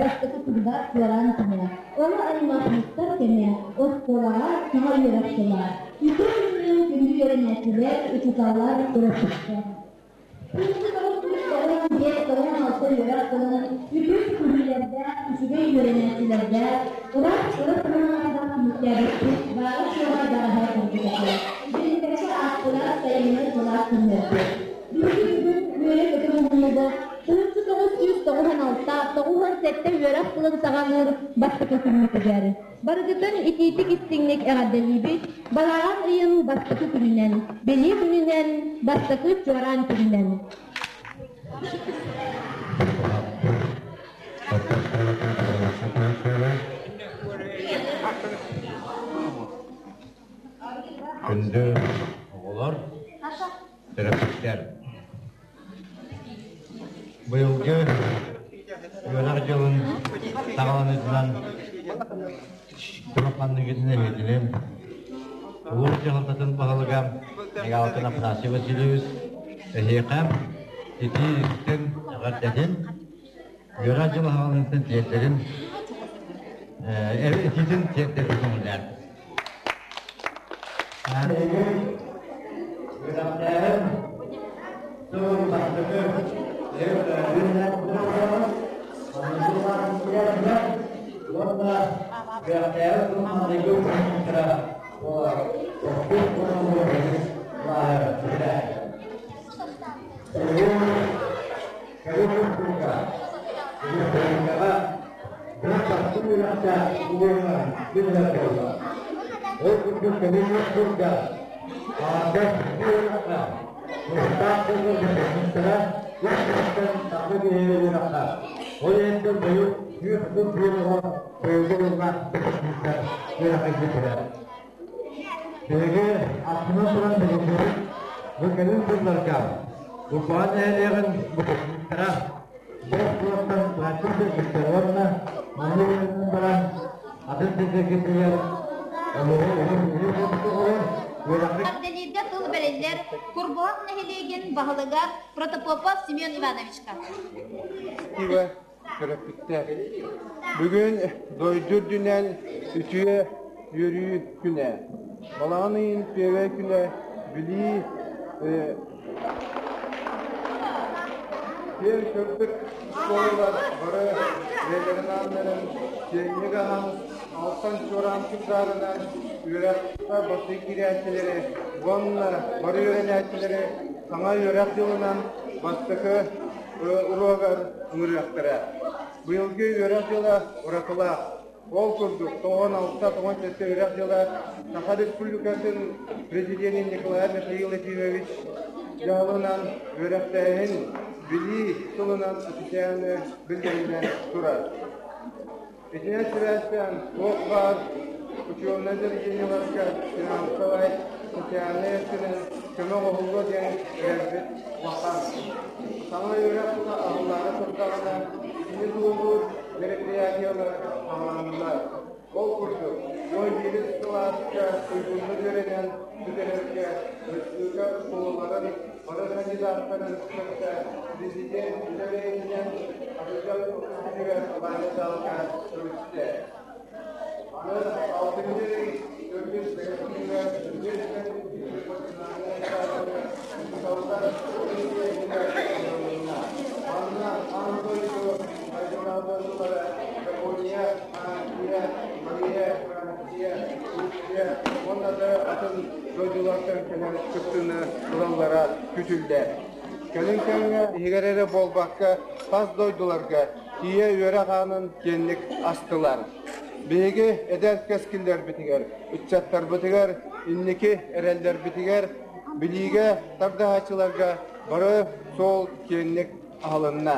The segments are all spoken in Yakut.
бастакы сылга чуораан күнэ, оҕо аймах мустар кэмэ, оскуолаҕа саҥа үөрэх сыла. Үтүө күнүнэн күндү үөрэнээччилэр, учууталлар, төрөппүттэр. 1995-96 үөрэх сылын үгүс күлүүлэрдээх, үчүгэй үөрэнээччилэрдээх, ыраас ыра санаалардаах түмүктээбиппит баара-суоҕа бэҕэһээ курдук этэ. Билиҥҥи ааттылар сайыҥҥы сылаас күннэрбит. Биһиги бүгүн үөрэ-көтө муһуннубут, 1996 97 үөрэх сылын саҕалыыр бастакы күммүтүгэр. Барыгытын итиитик-истиҥник эҕэрдэлиибит, балаҕан ыйын бастакы күнүнэн, Билии күнүнэн, бастакы чуораан күнүнэн! Күндү оҕолор, төрөппүттэр! Быйылгы үөрэх дьылын саҕаланыытынан туох-ханныгытын эһиэтиним улуус дьаһалтатын баһылыга Мигалкин Афанасий Васильевич эһиэхэ итии-истиҥ эҕэрдэтин, үөрэх дьыла саҕаланыытын тиэрдэрин, этиитин тиэрдэрин көҥүллээн. Үөрэхтээһин сыл бастакы уонна үөрэхтээһин сыл маҥнайгы выпускниктара буолар Ол курдук кэлин сылга аҥардас үөрэххэ мустаах дьоннор выпускниктара үс сылтан тахса киһи үөрэххэ, ол иһиттэн быйыл 131 оҕо быйылгы дьыллаах выпускниктар үөрэххэ киирдилэр. Биһиги астынан туран бэлиэтиибит, бу кэлин сылларга Уйбаан нэһилиэгин выпускниктара бэрт сылтан быһаччы сылдьыбыттар уонна манна үөрэнэн баран атын сирдэргэ тиийэн олоҕу уһун уһун оҕолор үөрэххэ Эҕэрдэлииргэ тыл бэриллэр Курбуһах нэһилиэгин баһылыга Протопопов Семен Ивановичка. Төрөппүттэр. Бүгүн дойду үрдүнэн үтүө үөрүү күнэ. Балаҕан ыйын үтүөбэй күнэ Билии киэҥ сырдык оскуолалар бары бэйэлэрин ааннарын киэҥник аһан, алтан чуораан кырдаарынан үөрэххэ бастыы киирээччилэри уонна бары үөрэнээччилэри саҥа үөрэх дьылынан бастакы уруогар ыҥырыахтара. Быйылгы үөрэх дьыла уратылаах. Ол курдук, 96-97 үөрэх дьыла Саха Республикатын Президенин Николай Михаил Ефимович дьаһалынан үөрэхтээһин билии сылынан официально биллэриллэн турар. Итинэн сибээстээн туох баар учебнай заведениеларга финансовай, социальнай өттүнэн көмө оҥоһуллуо диэн эрэлбит улахан. Саҥа үөрэх сыла аһыллаары турдаҕына, итини туоһулуур мероприятиелар саҕаланнылар. Ол курдук, 11 кылааска туйгуннук үөрэнэн бүтэрэргэ республика оскуолаларын бары кандидаттарын кытта президент үлэ бэйэтинэн Атырдьах күнүгэр Ваня Салка көрүстэ. Аны алтынньы ый төрдүс күнүгэр учууталлар Манна аан дойду айылҕалара Япония, Англия, Корея, Франция, Турция уонна да атын дойдулартан кэлэн кыттыыны ылаллара күүтүллэр. Кэлин кэмҥэ иһигэр эрэ буолбакка, тас дойдуларга тиийэ үөрэх аанын киэҥник астылар. Биһиги эдэр кэскиллэрбитигэр, ыччаттарбытыгар, инники эрэллэрбитигэр, билиигэ тардыһааччыларга бары суол киэҥник аһылынна.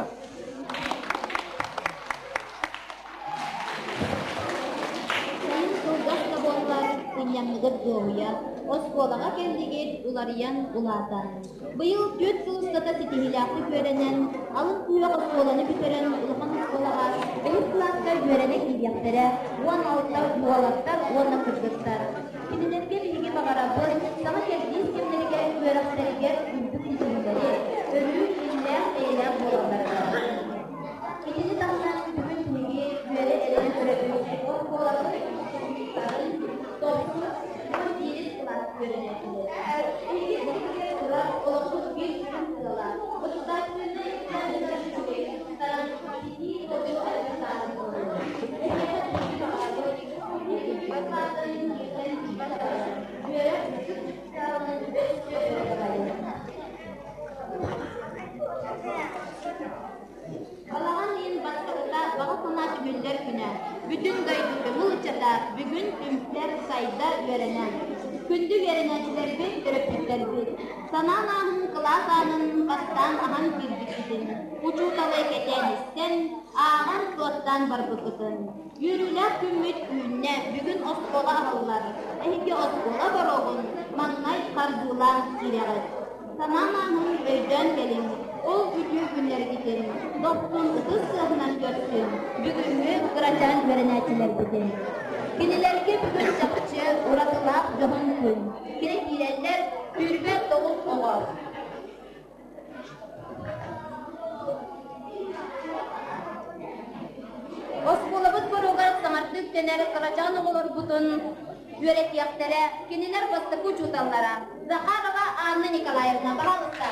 Сайын кылгас да буоллар, сынньанныгыт дуоһуйа, оскуолаҕа кэллигит уларыйан улаатан. Быйыл 4 сыл устата ситиһиилээхтик үөрэнэн, алын сүһүөх оскуоланы бүтэрэн улахан оскуолаҕа бэһис кылааска үөрэнэ киириэхтэрэ 16 уолаттар уонна кыргыттар. Кинилэргэ биһиги баҕарабыт саҥа кэрдиис кэмнэригэр үөрэхтэригэр үрдүк ситиһиилэри, өрүү иллээх-эйэлээх буолалларыгар. Итини таһынан бүгүн биһиги Бүтүн дойду көҥүл ыччата бүгүн түмсэр, сайда үөрэнэр. Күндү үөрэнээччилэрбит, төрөппүттэрбит, санаан ааһын кылаас аанын бастаан аһан киирбиккитин, учууталы кэтээн истэн, ааҕан суоттаан барбыккытын. Үөрүүлээх күммүт үүннэ, бүгүн оскуола аһыллар. Эһиги оскуола боруогун маҥнай хардыылаан киирэҕит. Санаан ааһыҥ, өйдөөн кэлиҥ, ол үтүө күннэргитин, дохсун ытыс сыаһынан көрсүҥ, бүгүҥҥү кырачаан үөрэнээччилэрбитин. Кинилэргэ бүгүн чахчы уратылаах дьоһун күн. Кини киирэллэр 29 оҕо. Оскуолабыт боруогар саҥардыы үктэнэр кырачаан оҕолорбутун үөрэтиэхтэрэ кинилэр бастакы учууталлара Захарова Анна Николаевна, пожалуйста.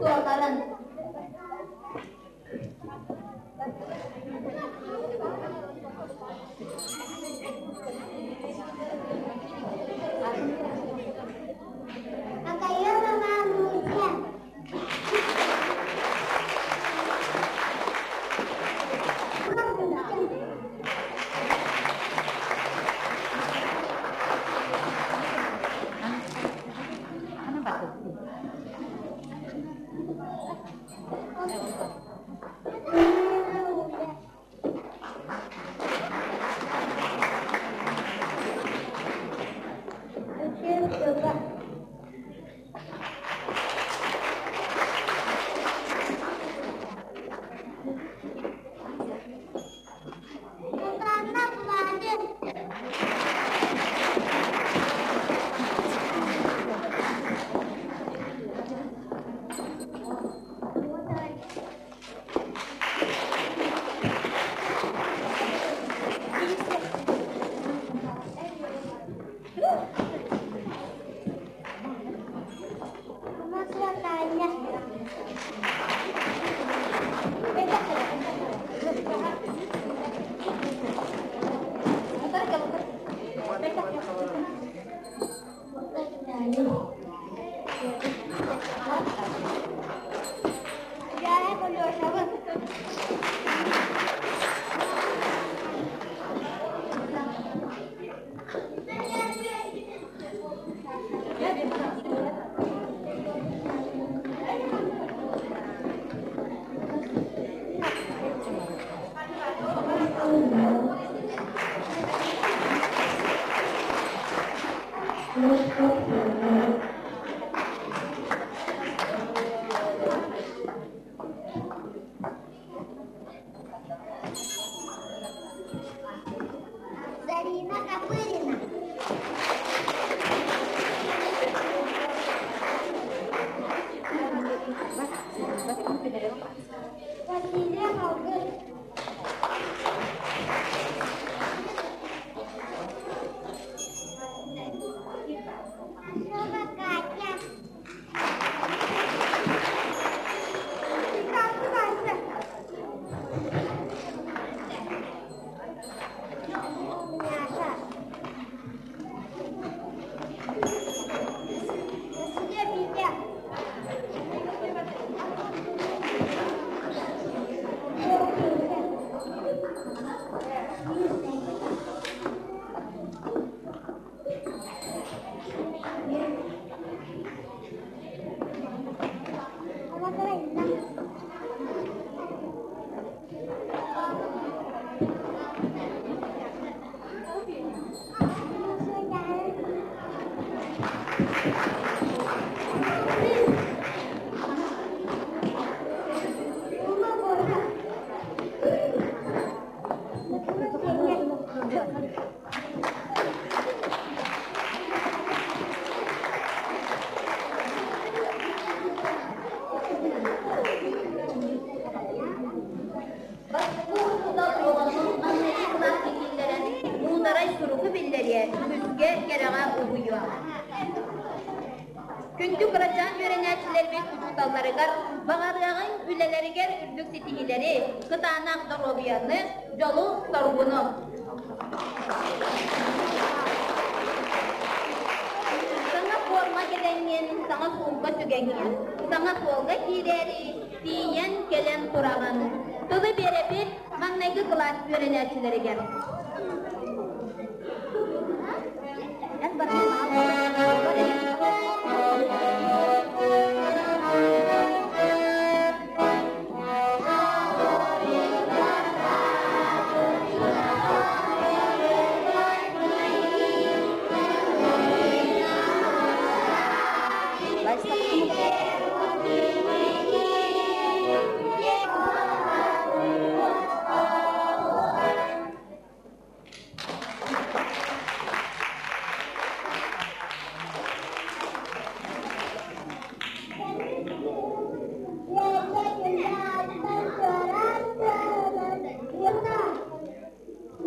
Суолларын Акаева Муся. Зарина Копырина. Василия Алгыс. Ашова Катя. Вася. Няша. Василия Витя. Бастакы учуутал оҕону маҥнайгы кылааска киллэрэн муударай суругу биллэриэ, үгүскэ кэрэҕэ угуйуо. Күндү кырачаан үөрэнээччилэрбит учууталларыгар баҕарыаҕыҥ үлэлэригэр үрдүк ситиһиилэри, кытаанах доруобуйаны, дьолу-соргуну! Саҥа форма түгэҥҥэ саҥа суолга киирээри тиийэн кэлэн тураҕын. Тылы биэрэбит маҥнайгы кылаас үөрэнээччилэригэр.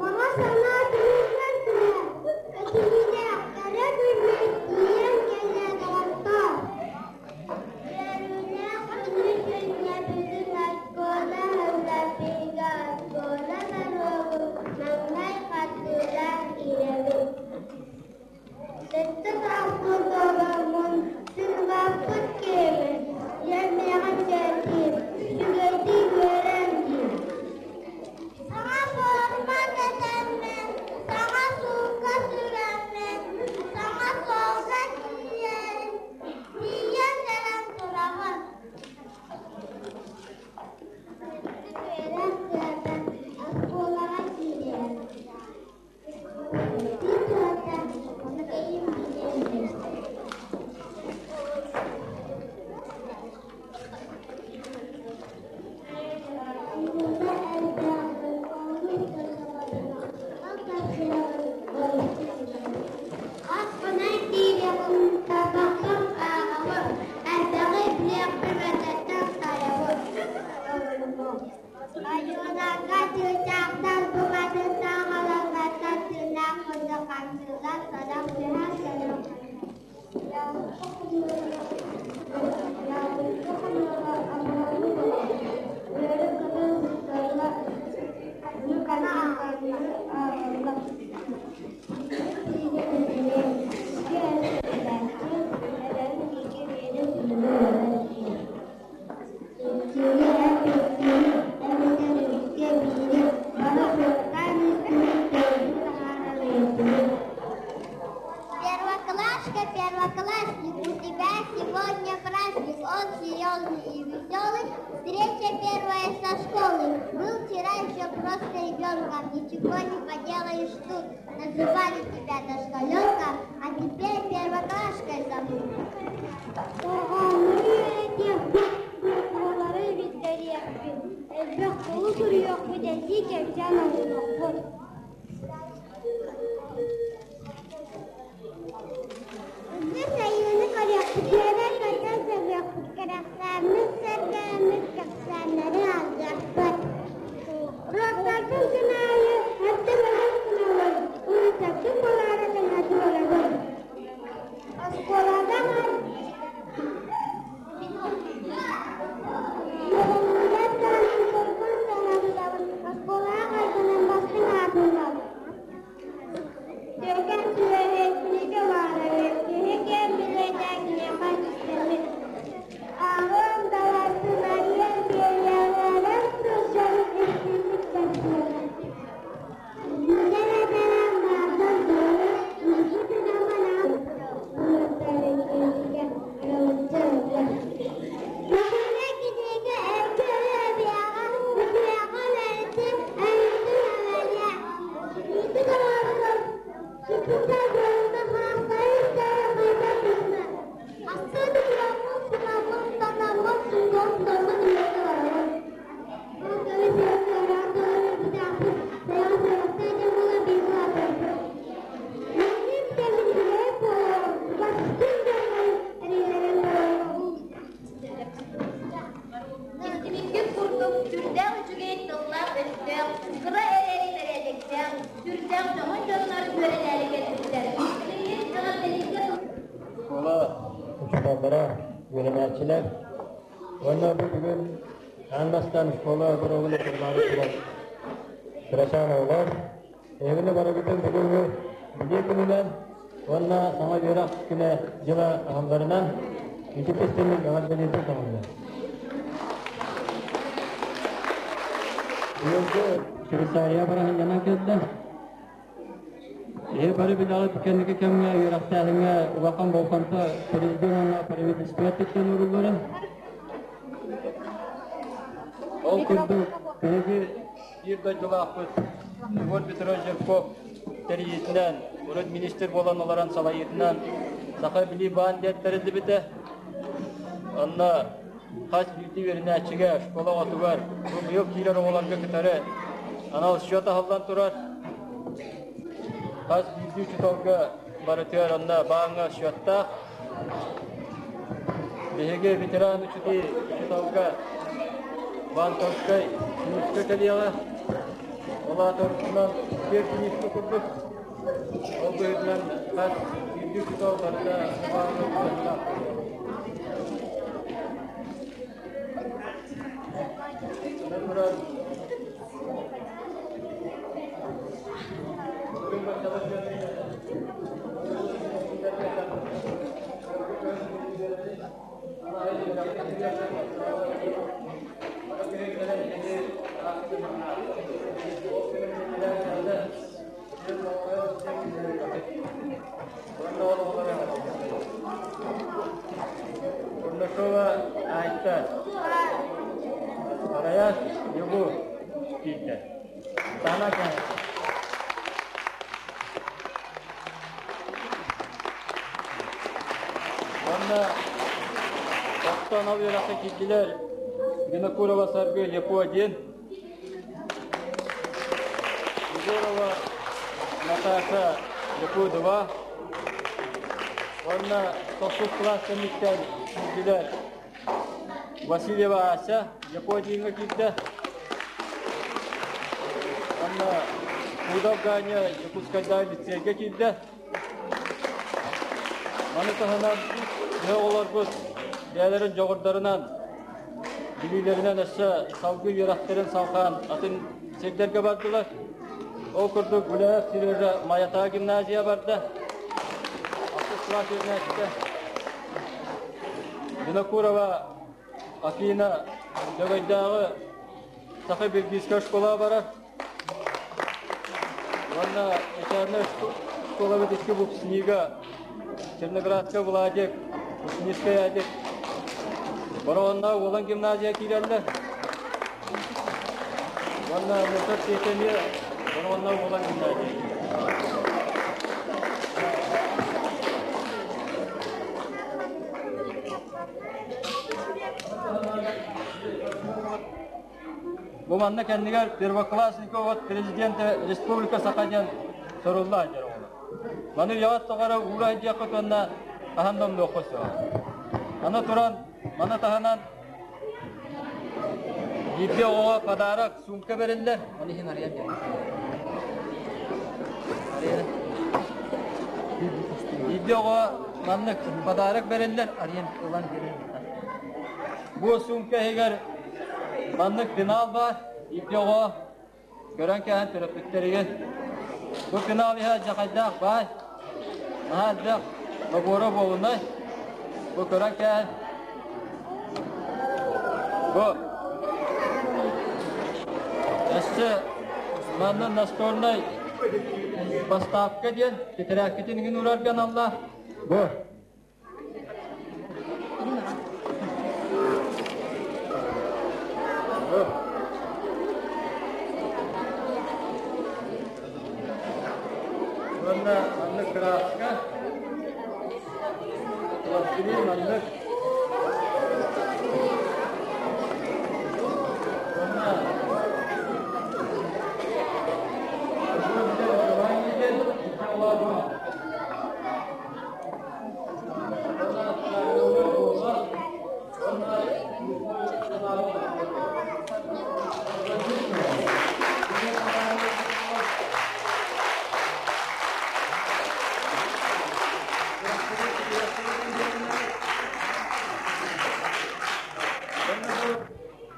Мама санаа түмүллэн түһэр, этиилээхтэрэ күллэн тиийэн кэллэ доҕоттоор. Үөрүүлээх күнү күннэ бүгүн оскуола ыллаппыга оскуола боруогун маҥнай хатыылаан киирэбит. Сэттэ сааспын туоларбын сыллааппыт киһибин, дьиэм чэрдиир, үчүгэйдик үөрэн диир. Саҥа форма кэтэммин, саҥа суукка сүгэммин, саҥа суолга тиийэрим, тиийэн кэлэн тураҕын. Үөрэх сыата оскуолаҕа киирэр. Айылҕа чыычаахтар букатын саҥаларбаттан тыыннаах курдук хамсыыллар, сорох түһэр, сорох Первоклашка, первоклассник, у тебя сегодня праздник, он серьезный и веселый. Встреча первая со школы. Был вчера еще просто ребенком, ничего не поделаешь тут. Называли тебя дошколенком, а теперь первоклашкой зовут. Буолары билдэриэхпит, элбэх тылы суруйуохпут, этии кэпсээн оҥоруохпут. Үгүс айыыны көрүөхпүт, үөрэн-көтөн сөҕүөхпүт, кэрэхсээммит, сэргээммит, кэпсээннэри ааҕыахпыт. Уруоктарбын күн аайы эрдэ бэлэм гынабын, урууччаттын буолаары кыҥатыы олоробун. Оскуоладан үөрэннилэр даҕаны тургун сыаналыыбын, оскуолаҕа хайгынан бастыҥ аатын ылабын. Түргэн сүрэҕи кинигэ баара үһү, киһи киэн билиэтэ киниэхэ кистэммит. Ааҕыам далаатын арыйан биэриэҕэ сылдьан истиҥник кэпсиэҕэ. Истибиккит курдук сүрдээх үчүгэй тыллаах-өстөөх, кыра эрээри бэрээдэктээх, сүрдээх дьоһун дьоннор үөрэнээри кэлбиттэр. Билигин эҕэрдэлииргэ Школа учууталлара, үөрэнээччилэр уонна бу бүгүн аан бастаан школа боруогун ытыллаары турар кырачаан оҕолор эһигини барыгытын бүгүҥҥү билии күнүнэн уонна саҥа үөрэх күнэ дьыла аһылларынан Ити кистэнник эҕэрдэлиирбин көҥүллээ. Быйылгы Швейцария бараһынньанан кэллэ. Эһи бары билэҕит кэнники кэмҥэ үөрэхтээһиҥҥэ улахан болҕомто президент уонна правительство өттүттэн ууруллара. Ол курдук биһиги биир дойдулаахпыт Егор Петрович Жирков тэрийиитинэн, урут министр буолан олорон салайыытынан Саха билии баан диэн тэриллибитэ. Онно хас биирдии үөрэнээччигэ школа оҕотугар бу быйыл киирэр оҕолорго кытары анал счет аһыллан турар. Хас биирдии учууталга барытыгар онно бааҥҥа счеттаах. Биһиги ветеран учууталга банковскай книжка кэлиэҕэ. Ол аата уруккунан биир книжка курдук. Ол быһыытынан хас биирдии учуутал барыта бааҥҥа учуоттаах. Аны туран Курнашова Айта Араяс Югу киирдэ. Сана Уонна оттон ол үөрэххэ киирдилэр Винокурова Саргы Япо диэн Егорова Наташа Якудова уонна тохсус кылаас кэнниттэн киирдилэр Васильева Ася Японияҕа киирдэ. Уонна Пудов Ганя Якутскайдааҕы лицейгэ киирдэ. Маны таһынан төһө оҕолорбут бэйэлэрин дьоҕурдарынан, билиилэринэн өссө салгыы үөрэхтэрин салҕаан атын сирдэргэ бардылар. Ол курдук Гуляев Сережа Майатаа гимназия барда. Алтыс кылаас үөрэнээччитэ. Винокурова Афина Дөгөйдөөҕү Саха Биргийскэй школа барар. Уонна начальная школабыт икки выпускнига Черноградка Владик, Выпускницкая Адик Бороҕонно Уолан гимназия киирэллэр. Уонна Мусор Сиэтэмиэ Бороҕонно Уолан гимназия. Бу манна кэннигэр первоклассников от президента Республика Саха диэн сурулла сылдьар оҕолор. Маны үйэҕит тухары уура сылдьыаххыт уонна хаһан да умнуоххут суоҕа. Аны туран, маны таһынан биирдии оҕоҕо подарок, сумка бэриллэр. Оны иһин арыйан Биирдии оҕо маннык подарок бэриллэр. Арыйан ылан биэрэн. Бу сумка иһигэр маннык пенал баар. Биирдии оҕо көрөн кэһэн төрөппүттэригэр бу пенал иһэ дьахайдаах баай. Наһаа элбэх нобуора буолунай. Бу көрөн кэһэн бу өссө манна настольнай поставка диэн тэтэрээккитин иҥин уурарга аналлаах. Бу Уонна маннык кырааска, пластилин маннык. Уонна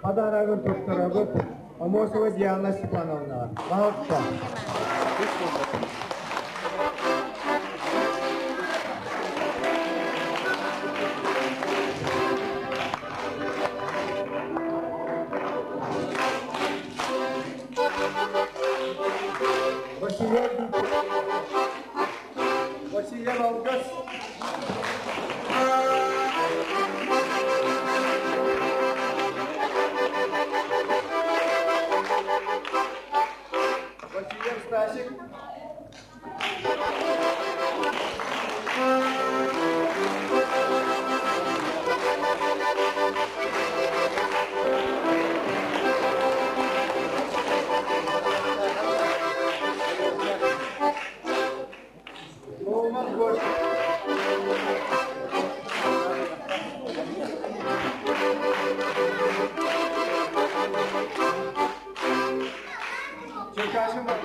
Подарогын туттарабыт Амосова Диана Степановна. Баһылыкта. Васильев Алгас. Васильев Стасик. Olmaz boş. Черкашин бар.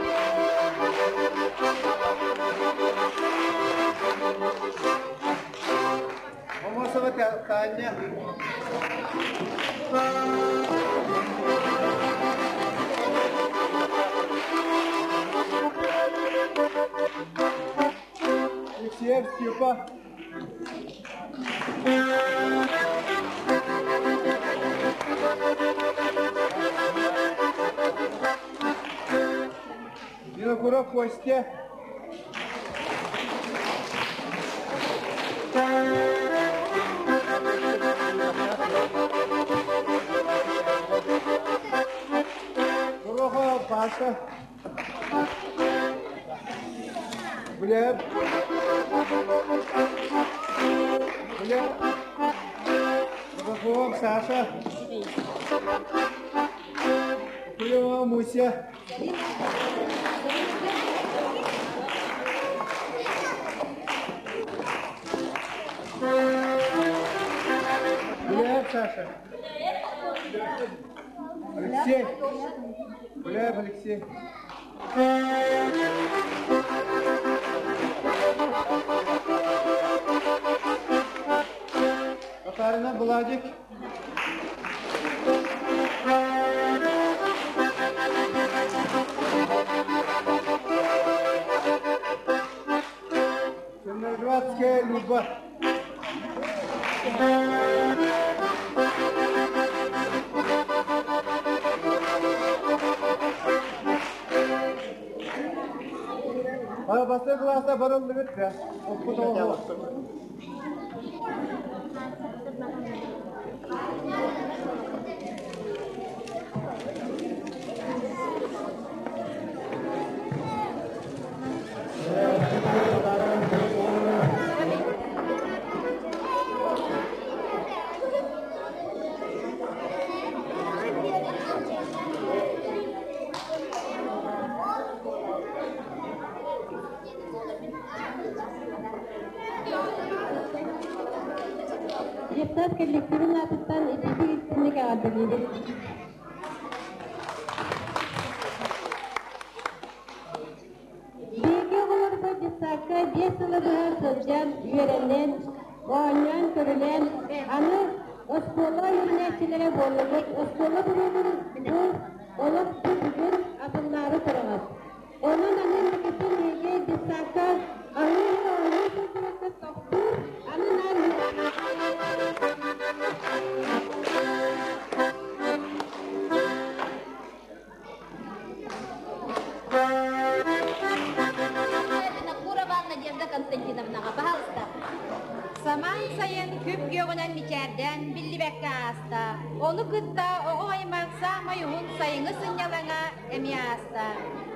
Мамасова Таня. Алексеев Степа. Винокуров Костя. Горохов Паша. Глеб. Глеб. Горохов Саша. Кулева Муся. Глеб Саша. Алексей. Гуляев Алексей. Катарина Владик. Черноградская Люба. Бастакы кылааста барыллыбыт да. Оппут оҕо. Дьыктаат коллективин аатыттан итиитик истинник эҕэрдэлиибит. Биһиги оҕолорбут детсадка биэс сылы быһа сылдьан, үөрэнэн, оонньоон, көрүлээн, аны оскуола үөрэнээччилэрэ буоллубут. Оскуола буруутун бу олох бу бүгүн атыллаары тураҕыт. Онон аны инникитин биһиги детсадка аһыы оонньуу сылдьыбакка тохтуур, аны наар Винокурова Надежда Константиновнаҕа, пожалуйста. Самаан сайын күп-күөҕүнэн мичээрдээн биллибэккэ ааста. Ону кытта оҕо аймах саамай уһун сайыҥҥы сынньалаҥа эмиэ ааста.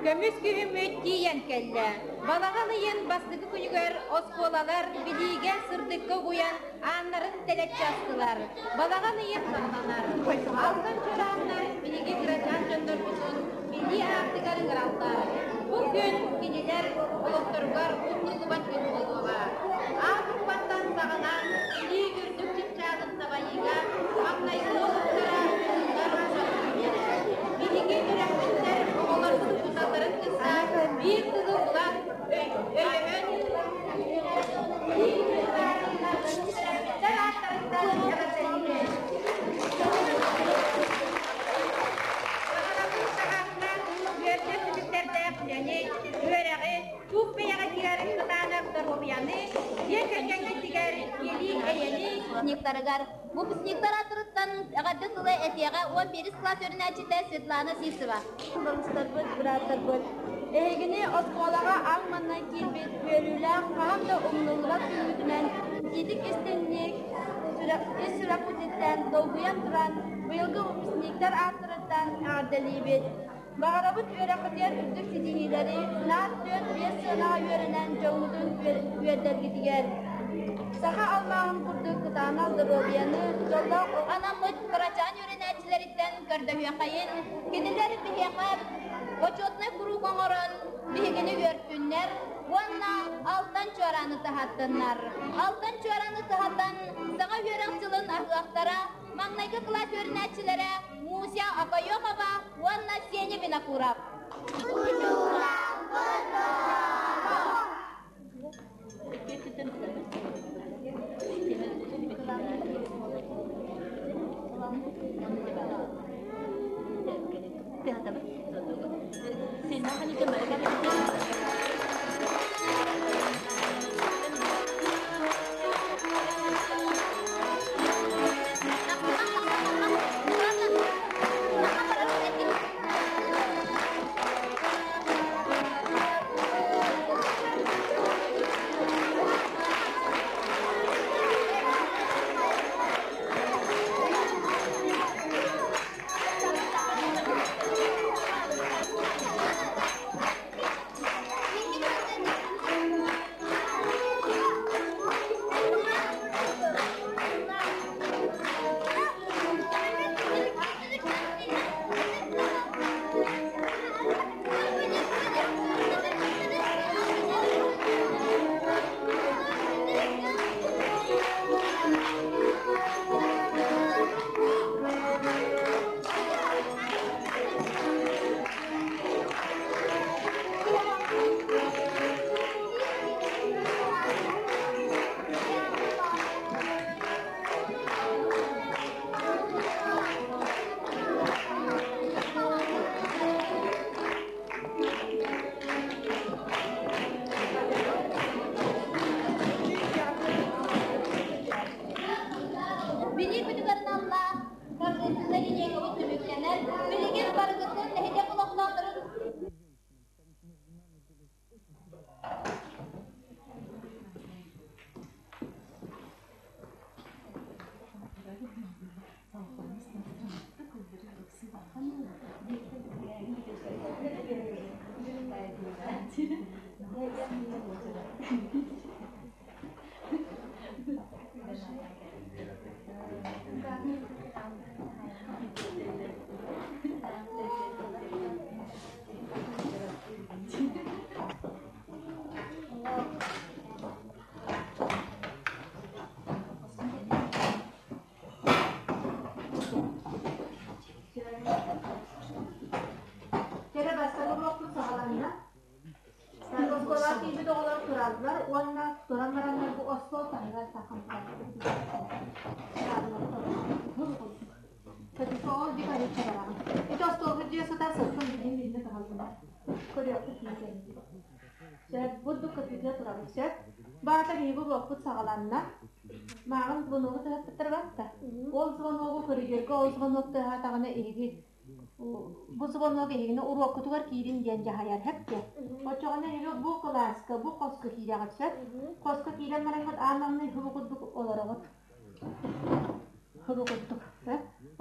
Көмүс күһүммүт тиийэн кэллэ. Балаҕан ыйын бастакы күнүгэр оскуолалар билиигэ сырдыкка угуйан ааннарын тэлэччи астылар. Балаҕан ыйын саҕаланар. Алтан чуорааннар биһиги кырачаан дьоннорбутун билии аартыгар ыҥыраллар. Бу күн кинилэр олохторугар умнуллубат күн буолуоҕа. Аан букваттан саҕалаан билии үрдүк чыпчаалын табайыыга маҥнайгы олуктара тыллар дьон Биһиги төрөппүттэр оҕолорбут учууталларын кытта биир тылы булан, өйөһөн, төрөппүттэр ааттарыттан эҕэрдэлиибит. Баҕарабын таһаатынан үөрдэр түмүктэрдээх үлэни, үөрэҕи, туох бэйэҕитигэр кытаанах доруобуйаны, дьиэ кэргэҥҥитигэр или-эйэни Выпускниктарыгар Выпускниктар аатырыттан эҕэрдэ тылы этиэҕэ 11 кылаас үөрэнээччитэ Светлана Сивцева. Балыстарбыт, бырааттарбыт, Эһигини оскуолаҕа аҥ манна киирбит үөрүүлээх, хаһан да умнуллубат күммүтүнэн итиитик истиҥник, ис сүрэхпититтэн долгуйан туран, быйылгы выпускниктар ааттарыттан эҕэрдэлиибит. Баҕарабыт үөрэххитигэр үрдүк ситиһиилэри, наар 4-5 сыанаҕа үөрэнэн дьоҥҥутун үөрдэргитигэр. Саха алмааһын курдук кытаанах доруобуйаны, дьоллоох Анаммыт кырачаан үөрэнээччилэриттэн көрдөһүөххэйин, кинилэр биһиэхэ бочуотунай куруук оҥорон биһигини үөртүннэр уонна алтан чуорааны таһаттыннар. Алтан чуорааны таһатан саҥа үөрэх дьылын аһыахтара маҥнайгы кылаас үөрэнээччилэрэ Муся Окоемова уонна Сеня Винокуров. Билии күнүгэр аналлаах торжественнай линейкабыт түмүктэнэр. Билигин барыгытын нэһилиэк олохтоохторун Кэрэ бастакы уруокпут саҕаланна. Оскуолаҕа киирбит оҕолор тураллар уонна туран бараннар бу остуол таһыгар тахсан Ол дик арыычча бараҕын. Ити остуолга дьиэ сытар сылтан билин билинэ таһаллына. Көрүөхпүт миикэн. Сөп, бурдук көтүүтэ турабыт сөп. Баата биһиги уруокпут саҕаланна. Мааҕын звоногу тыһаппыттар батта. Ол звоногу көрүдүөргэ ол звонок тыаһаатаҕына эһиги бу звонок эһигини уруоккутугар киирин диэн дьаһайар һэп Оччоҕуна эһиги бу кылааска, бу хоско киирэҕит сөп. Хоско киирэн бараҥҥыт аан маҥнай бу курдук олороҕут. Бу курдук.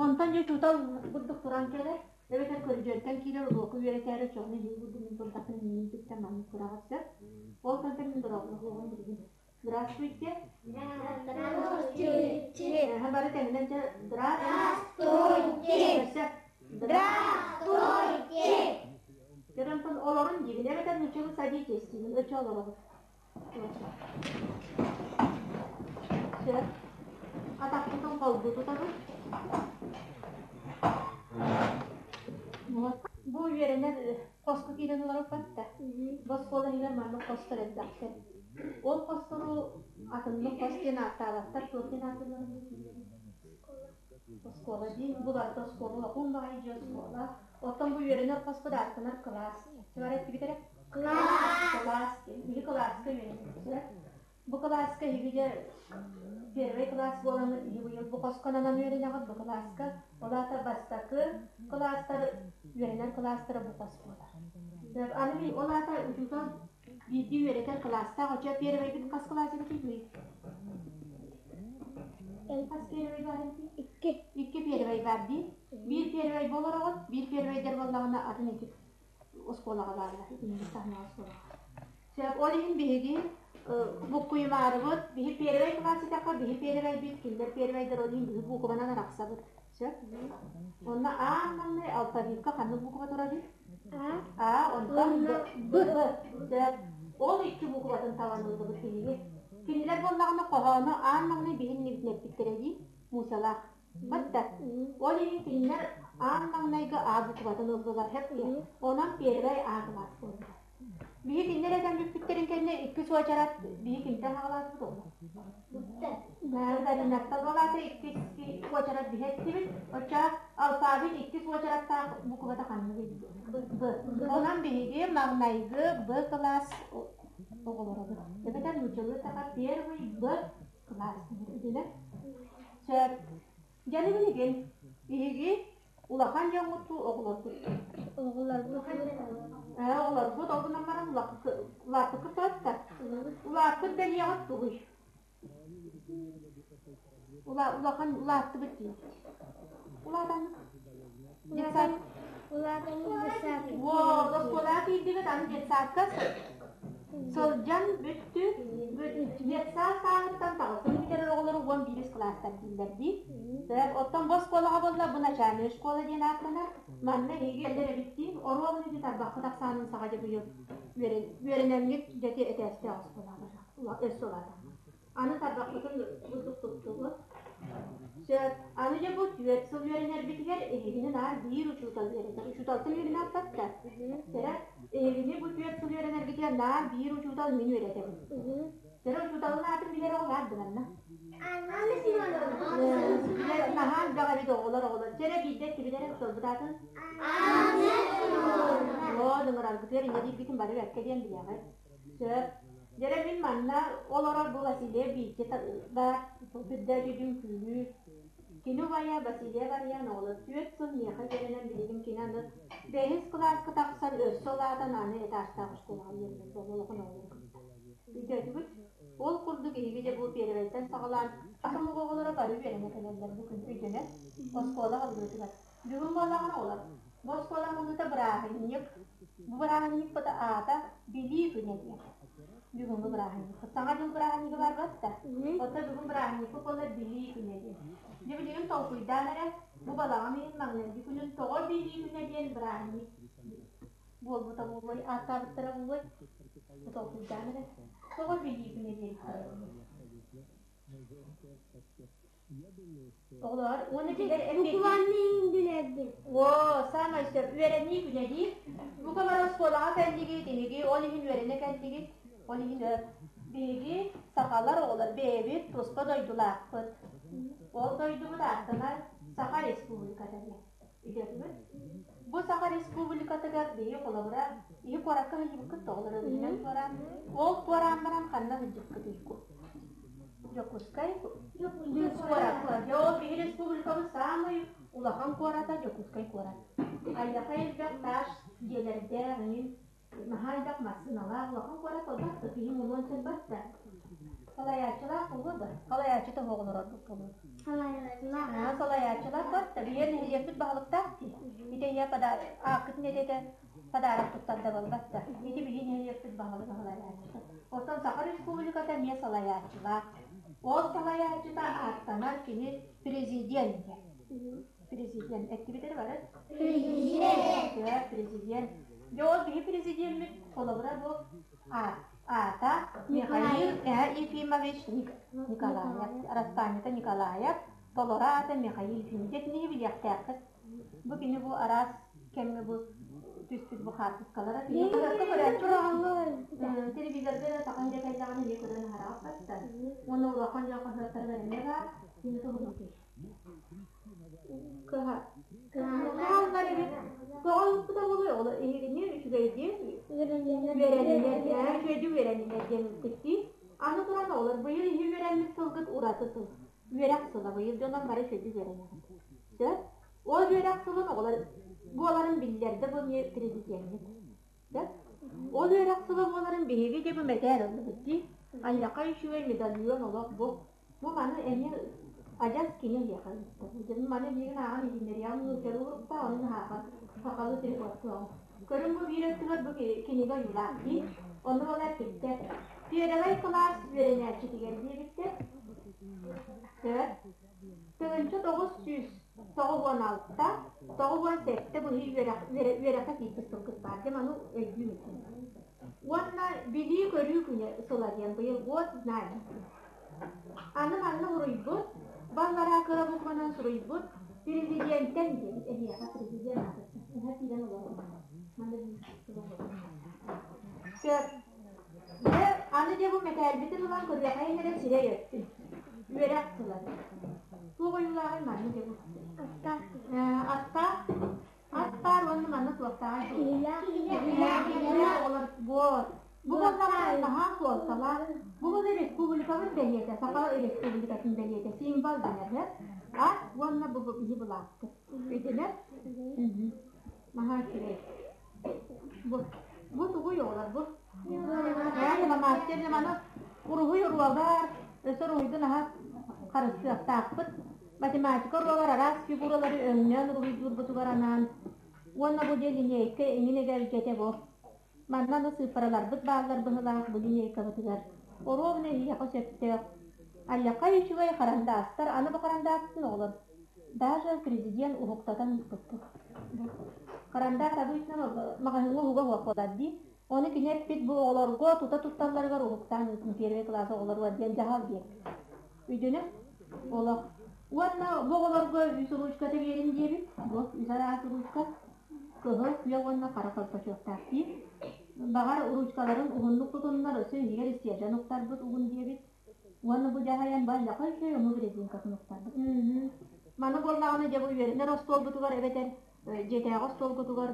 Онтон дьэ учуутал курдук туран кэлэр. Эбэтэр көрүдүөртэн киирэр уруоку үөрэтээри оччоҕуна эһиги курдук мин турдахпына миигин сүктэн маннык тураҕыт сөп. Ол кэнтэн мин дорооболоһуоҕум билигин. Здравствуйте. Здравствуйте. Бары тэҥинэн дьэ Здравствуйте. Здравствуйте. Дьэ, олорун диибин, эбэтэр нуччалыы садитесь диибин, өчө олоробут. Сөп. Атахпытын холбуу тутабыт. Бу үөрэнэр хоско киирэн олороппат да. Бу оскуола иһигэр маннык хостор элбэхтэр. Ол хостору атыннык хос диэн ааттаабаттар, туох диэн ааттыылларын Оскуола дии, бу барыта оскуола, улахан баҕайы дьиэ оскуола. Оттон бу үөрэнэр хоспут ааттанар кылаас. Чыбар эттибит эрэ? Кылаас. Кылаас диэн. Биһи кылааска үөрэнэбит. Бу кылааска эһиги дьэ первый класс буолан иһи быйыл бу хоско ананан үөрэнэҕит бу кылааска. Ол аата бастакы кылаастар үөрэнэр кылаастара бу хос буолар. Сөп. Аны мин ол аата учуутал биирдии үөрэтэр кылаастаах оччо первэйбит хас кылаас эбитий? Хас первэй баар эбитий? Икки. Икки первэй баар дии. Биир первэй буолар биир первэйдэр буоллаҕына атын ити оскуолаҕа бааллар. Итинник таһымнаах оскуолаҕа. Сөп. Ол иһин биһиги буккуйумаарыбыт, биһи первэй кылаас итэххэ биһи первэйбит, кинилэр первэйдэр ол иһин биһи буукубанан арахсабыт. Сөп. Онно аан маҥнай алфавикка ханнык буква турарый? А. Онтон Б. Сөп. Ол икки букватын талан ыллыбыт биһиги. Кинилэр буоллаҕына хоһоону аан маҥнай биһин эппиттэрэ дии, Мусалаах. Батта. Ол иһин кинилэр аан маҥнайгы А букватын ыллылар хэп Онон первый А кылаас буолла. Биһи кинилэр этэн бүппүттэрин кэннэ иккис уочарат биһи кимтэн хаҕалаатыбыт ол? Даринаттан буолаата иккис уочарат биһи эттибит. Оччо алфавит иккис уочараттаах буквата ханныгый? Б. Онон биһиги маҥнайгы Б кылаас оҕолоробут. Эбэтэр нууччалыы саха первый Б кылаас диэн. Сөп. Дьэ билигин биһиги Улахан дьоҥҥут дуу, оҕолоргут дуу? Оҕолорбут. Ээ, оҕолорбут ол гынан баран улааппыккыт тоттар. Улааппыт бэлиэҕит тугуй? Улахан улааттыбыт диибит. Улаатаммыт. Детсад. Улаатаммыт детсадка. Вот, оскуолаҕа киирдибит, аны детсадка сылдьан бүттү. Детсад сааһыттан таҕыстын бүтэрэр оҕолору 11 кылаастар дииллэр дии. Так, оттон бу оскуолаҕа буолла, бу начальная школа диэн ааттанар. Манна эһиги эллэр эбиттиин, оруобуна ити тарбаххыт ахсаанын саҕа дьэ быйыл үөрэнэммит дьэти этээстээх оскуолаҕа өссө улаатан. Аны тарбахпытын бурдук туттубут. Сөп. Аны дьэ бу түөрт сыл үөрэнэрбитигэр эһигини наар биир учуутал үөрэтэр. Учууталтан үөрэнэ аппатта. Сэрэ, эһигини бу түөрт сыл үөрэнэргитигэр наар биир учуутал мин үөрэтэбин. Сэрэ учууталын аатын билэр оҕо баар дыманна. Анна Семеновна. Наһаа элбэх эбит оҕолор оҕолор. Чэрэ биирдэ эттибит эрэ тылбыт аатын. Анна Семеновна. Оо, ыҥырарбытыгар инньэ дииргитин бары бэркэ диэн билэҕит. Сөп. Дьэрэ мин манна олорор бу Василия Бииччэ баар сүрдээх үчүгэй үҥкүүлүүр. Кини убайа Василия Варьян оҕолор түөрт сыл миэхэ үөрэнэн билигин кини аны бэһис кылааска тахсан өссө улаатан аны этажтаах оскуолаҕа үөрэнэр буолла улахан оҕолору кытта. Өйдөөтүгүт? Ол курдук эһиги дьэ бу первэйтэн саҕалаан атын омук оҕолоро бары үөрэнэ кэлэллэр бу күн өйдөнө оскуола аһыллыытыгар. Бүгүн буоллаҕына олор. Бу оскуола аһыллыыта бырааһынньык. Бу бырааһынньыкпыт аата Билии күнэ диэн. Бүгүҥҥү бырааһынньыкпыт. Саҥа дьыл бырааһынньыга барбат да. Оттон бүгүн бырааһынньыкпыт буолар Билии күнэ диэн. Дьэ билигин толкуйдаан эрэ, бу балаҕан ыйын маҥнайгы күнүн тоҕо Билии күнэ диэн бырааһынньык буолбута буолуой, ааттаабыттара буолуой? Бу толкуйдаан эрэ. Тоҕо Билии күнэ диэбиттэрэ буолуой? Оҕолор уонна дьиҥэр Буквально билэрбин. Оо, саамай сөп. Үөрэнии күнэ дии. Бука бары оскуолаҕа кэллигит, эһиги ол иһин үөрэнэ кэллигит. Ол иһин биһиги сахалар оҕолор бэйэбит туспа дойдулаахпыт. Ол дойдубут ааттанар Саха Республиката диэн. Өйдөөтүгүт? Бу Саха Республикатыгар биһиги холобура иһи куоракка сылдьыбыккыт оҕолор өлүнэн туораан, ол туораан баран ханна сылдьыбыккытый? Дьокуускай куорат. Дьэ ол биһи республикабыт саамай улахан куората Дьокуускай куорат. Айдаха элбэх таас дьиэлэрдээх, эҥин наһаа элбэх массыыналаах улахан куорат олбат да киһи мунуон сылбат да. Салайааччылаах буолуо да? Салайааччы тоһоҕо олорорбут буолуо. Салайааччылаах. Салайааччылаах бар да биһиэн нэһилиэкпит баһылыктаах дии. Ити ийэ ааккытын этэ подарок туттарда буолбат да. Ити биһи нэһилиэкпит баһылыга салайааччыта. Оттон Саха Республиката эмиэ салайааччылаах. Ол салайааччыта ааттанар кини президент диэн. Президент. Эттибит эрэ бары? Президент. Президент. Дьэ ол биһи президеммит холобура бу аата Михаил Ефимович Николаев, Араспаанньата Николаев, толору аата Михаил Ефимович. Дьэ билиэхтээххит. Бу кини бу араас кэмҥэ бу түспүт бу хаартыскалара телевизорга да саха иһэ кэллэҕинэ эмиэ көрөн аһараҕаппаттар. Уонна улахан дьон хаһыаттарыгар эмиэ баар. Кини туһунан Кыһа. Кыһаллар эбит. Тоҕо ыыппыта буолуой? Ол эһигини үчүгэйдик үөрэннилэр, үчүгэйдик үөрэннилэр диэн ыыппыт дии. Аны туран оҕолор быйыл иһи үөрэммит сылгыт ураты сыл. Үөрэх сыла быйыл дьонон бары үчүгэйдик үөрэнэҕит. Сөп? Ол үөрэх сылын оҕолор буоларын биллэрдэ бу эмиэ президеммит. Ол үөрэх сыла буоларын биһиги дьэ бу мэтээр ыллыбыт дии. Айака үчүгэй медальон олох бу. Бу маны эмиэ адьас кини эһиэхэ ыытта. Дьэ маны миигин ааҕан иһиннэриэҕим нууччалыы урукта онон ааҕан сахалыы переводтуоҕум. Көрүҥ бу биир өттүгэр бу кинигэ ойуулаах дии. Онно ол эппиттэр. Первый кылаас үөрэнээччитигэр диэбиттэр. Сөп. 1996, 97 быһыы үөрэх, үөрэххэ киирбит сылгыт баар. Дьэ маны өйдүү илдьин. Уонна билии-көрүү күнэ сыла диэн быйыл год знаний. Аны манна уруйбут, баллараа кыра букванан суруйбут президентэн диэбит эһиэхэ президент аатыттан. Эһэ киирэн олорор. Манна Сөп. Дьэ, аны дьэ бу мэтээлбитин ылан көрүөххэйин эрэ сирэй өттүн. Үөрэх сыла. Туох ойуулааҕый манна дьэ бу? Аттаах. Аттаах. Ат баар уонна манна туохтааҕый? Киһилээх. Оҕолор буол. Бу буоллаҕына наһаа суолталаах. Бу була республикабыт бэлиэтэ, Саха Республикатын бэлиэтэ, символ дэнэр. Ат уонна бу биһи былаахпыт. Өйдөнөр? Наһаа үчүгэй. Бу, бу тугуй оҕолор бу? Ээ, мастер маны уруһуй уруогар, өссө уруһуйдун аһа харыстыахтаахпыт. Математика уруогар араас фигуралары өҥнөөн уруһуйдуурбутугар анаан уонна бу дьэ линейка эҥин эгэлгэтэ бу. Манна аны сыыппараларбыт бааллар быһылаах бу линейкабытыгар. Оруобуна эһиэхэ сөптөөх. Аллахай үчүгэй харандаастар, аны бу харандаастын оҕолор Даже президент уһуктатан ыыппыппыт. Харандаас обычно маҕаһыыҥҥа уһуга суох буолар дии. Ону кини эппит бу оҕолорго тута тутталларыгар уһуктаан ыытын первый класс оҕолоругар диэн дьаһал биэрбит. Өйдөнө? Олох. Уонна бу оҕолорго үс ручката биэрин диэбит. Бу үс араас ручка. Кыһыл, күөх уонна хара колпачоктаах дии. Баҕар ручкаларын уһуннук тутуннар, өссө иһигэр истиэрдэн уктарбыт угун диэбит. Уонна бу дьаһайан баллаха үчүгэй омук резинкатын уктарбыт. Маны буоллаҕына дьэ бу үөрэнэр остуолбутугар эбэтэр дьиэтээҕи остуолгутугар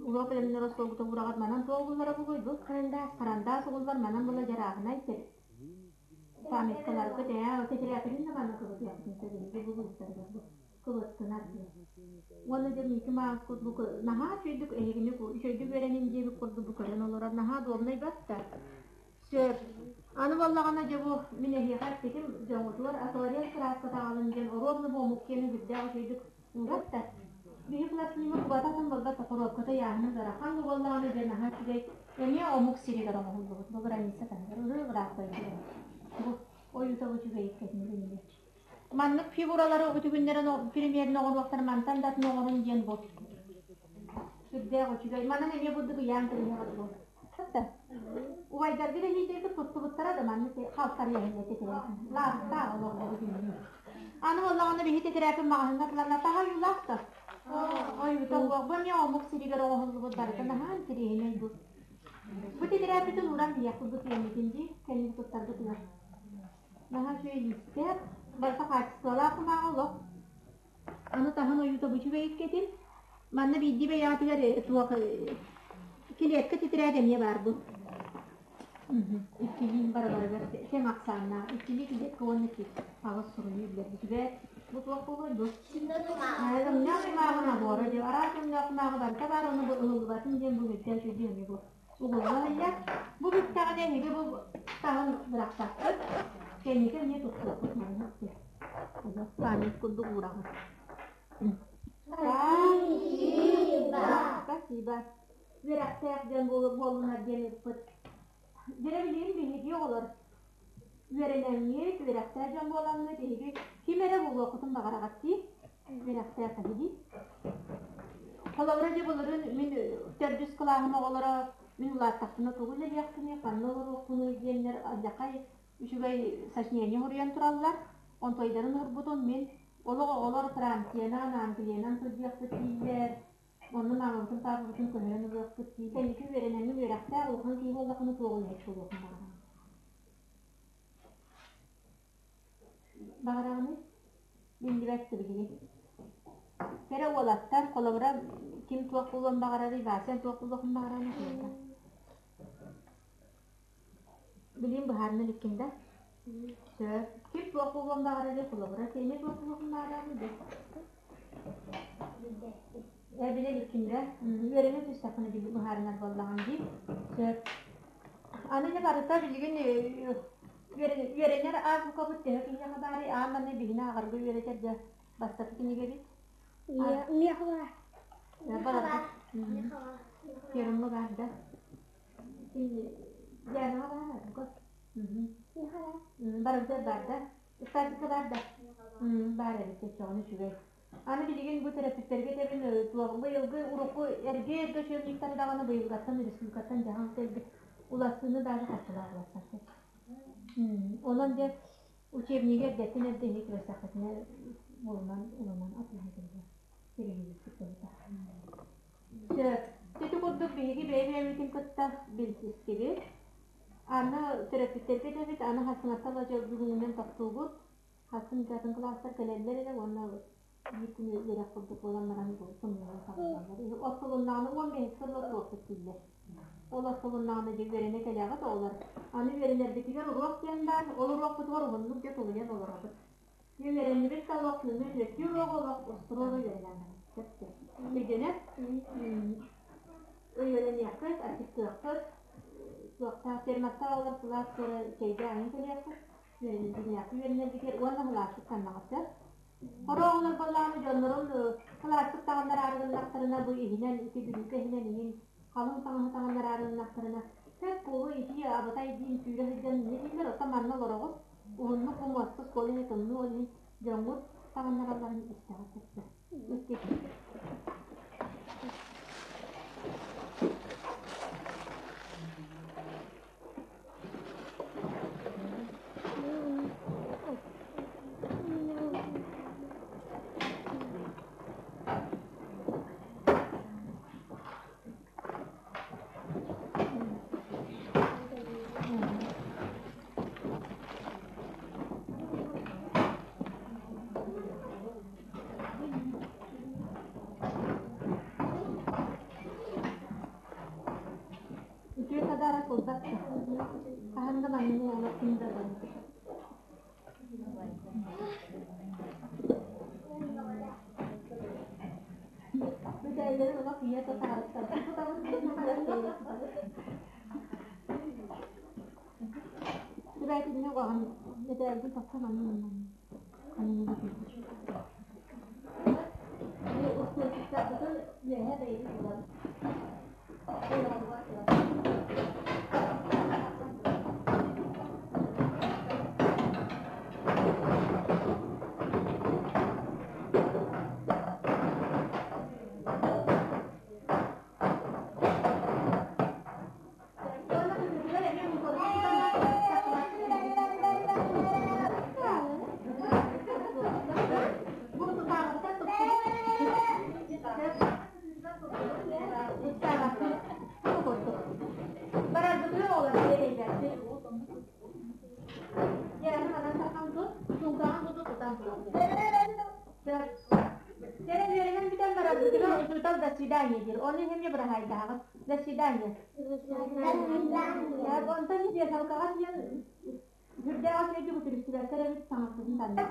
уруок бэлэмнэнэр остуолгутугар ураҕар манан туох угуллара бугуй бу? Харандаас. Харандаас угуллар манан була дьарааһынай сир. Памяткаларгыт ээ тетрадкытын да манна кыбытыахпытын сөп биһиги бу быыстарыгар бу кыбыттынар диэн. Уонна дьэ Микки Мауспут бу наһаа үчүгэйдик эһигини үчүгэйдик үөрэнин диэбит курдук бу көрөн олорор наһаа удобнай баста. Сөп. Аны буоллаҕына дьэ бу мин эһиэхэ эппитим дьоҥҥутугар акварель кырааската аҕалын диэн оруобуна бу омук киэнэ сүрдээх үчүгэйдик уурар да. Биһи пластинима кубататын буолбат хоруопката ыйааһына ыарахан да буоллаҕына дьэ наһаа үчүгэй эмиэ омук сиригэр оҥоһуллубут бу граница таһыгар ырыы ыраах дойдуга. Бу ойуута бу үчүгэй иккэтин билиннэ. Маннык фигуралары үтүгүннэрэн примерно оҥоруохтар мантан да атын оҥорун диэн бу. Сүрдээх үчүгэй. Манан эмиэ бурдук ыйаан кэбиһэҕит бу. Убайдаргыт эһиитигит туттубуттара да маннык халтарыйаһын этитирэ. Лаахтаах олох Аны буоллаҕына биһи тэтэрээпин маҕаһыҥҥа тыланна таһа ойуулаах да. Ойуута уох. Бу эмиэ омук сиригэр оҥоһуллубут барыта наһаа интэриэһинэй бу. Бу тэтэрээппитин ууран биһиэхпит бу тиэммитин дии кэлин туттарбытыгар. Наһаа үчүгэй лиистээх, барыта хаачыстыбалаах кумааҕы олох. Аны таһын ойуута бу үчүгэй иккитин. Манна биирдии бэйэҕитигэр туох килиэккэ титирээт эмиэ баар бу. Иккилиин барыларыгар тэҥ ахсааннаах. Иккилии килиэккэ уонна аҕыс суруйуу биллэрбитибэт. Бу туох буолуой бу? Өҥнөөх кумааҕы набора диэн. Араас өҥнөөх кумааҕы барыта баар, ону бу ылыллыбатын диэн бу үрдэ үчүгэй эмиэ бу. Угулла иһиллэр. Бу бүттэҕинэ эһиги бу таһын бырахтаххыт, кэнники эмиэ туттуоххут маннык диэн. Память курдук уураҕыт. Спасибо. Спасибо. Үөрэхтээх дьон буоллунар диэн ыыппыт. Дьэ билигин биһиги оҕолор үөрэнэҥҥит, үөрэхтээх дьон буолаҥҥыт, эһиги ким эрэ буолуоххутун баҕараҕыт дии. Үөрэхтээх эһиги. Холобура дьэ былырыын мин төрдүс кылааһым оҕолоро мин улааттахпына тугу үлэлиэхпиний, ханна олоруохпунуй диэннэр алдьархай үчүгэй сочинение суруйан тураллар. Онтойдарын уурбутум мин олох оҕолор Франциянан, Англиянан сылдьыахпыт дииллэр. Онно маамабытын, паапабытын көһөрөн ылыахпыт дии. Кэнники үөрэнэммин үөрэхтээх улахан киһи буоллаххына туох үлэһит буолуоххун баҕараҕын? Баҕараҕыный? Биллибэт да билигин. Кэрэ уолаттар, холобура, ким туох буолуон баҕарарый, Вася туох буолуохун баҕарарый холобура? Билигин быһаарына иликкин да? Сөп. Ким туох буолуон баҕарарый, холобура, Сеня туох буолуохун баҕарарый да? Билэ иликкин да? Үөрэнэ түстэххинэ быһаарынар буоллаҕыҥ дии. Сөп. Аны дьэ барыта билигин үөрэнэр азбукабыт төһө киһиэхэ баарый? Аан манна биһини ааҕарга үөрэтэр дьэ бастакы кинигэбит. Миэхэ баар. Барарга. Первыҥҥа баар да? Дианаҕа баар азбука. Барыбытыгар баар да? Ыстаатыска баар да? Баар эбит, оччоҕуна үчүгэй. Аны билигин бу төрөппүттэргэ этэбин, туох быйылгы урукку эргэ эргэ учебниктары даҕаны быйылгаттан республикаттан дьаһал кэлбит уларсыыны даже харчылаах уларсар. Онон дьэ учебниги эрдэттэн эрдэ иһи кирэстэххитинэ булунан ылынан атыыһа кэлбэ кэбиһиибит туһута. Сөп. Ити курдук биһиги бэйэ-бэйэбитин кытта билсистибит. Аны төрөппүттэргэ этэбит, аны хасыҥаттан дьол бүгүҥҥүнэн тохтуубут. Хасым атын кылаастар кэлэллэр эрэ уонна биир күн үөрэх курдук буолан баран тымныынан саҕаланаллар. Ортолуннаҕына 15 сыл туохпут дииллэр. Ол ортолуннаҕына дьэ үөрэнэ кэлэҕит оҕолор. Аны үөрэнэрбитигэр уруок диэн баар, ол уруокпутугар уһуннук дьэ тулуйан олоробут. Дьэ үөрэннибит да олох күҥҥэ түөртүү уруок олох устуруога үөрэнэн барабыт. Сөп сөп. Өйдөнөр? Үөрэниэххит, аччыктыаххыт, туохтаах термостаах олор сылаас чэйгэ аһын кэлиэххит. Үөрэнэрбитигэр уонна кылааспыт ханнаҕыттар. Хороҕолор балааны дьоннорун кылааспыт таҕыннараары гыннахтарына бу иһинэн ити бүрүүкэ иһинэн иһин халыҥ таҥаһы таҕыннараары гыннахтарына сөп буолуо итии абытай диин сүүрэ сылдьан инньэ дииллэр оттон манна олороҕут уһуннук бу муоста оскуола иһэ тымныы ол иһин дьоҥҥут таҕыннаралларын истэҕит сөпсө. Үтүө садара кылгас да, хаһан да манныгы олох ким да ылыммат. Бүтээллэрин олох ийэ татаарыттар. Түбээтинне угаҕын мэтээлгин тахсан аннын аннын Устуочуктарбытын үөһэ бэйэбит булан До свидания диир. Оны эмиэ быраһаайдааҕыт. До свидания. Онтон биэсалкаҕа тиийэн Үрдээх үчүгэйдик үтүрүстүбэттэр эбит саҥарбытын танна.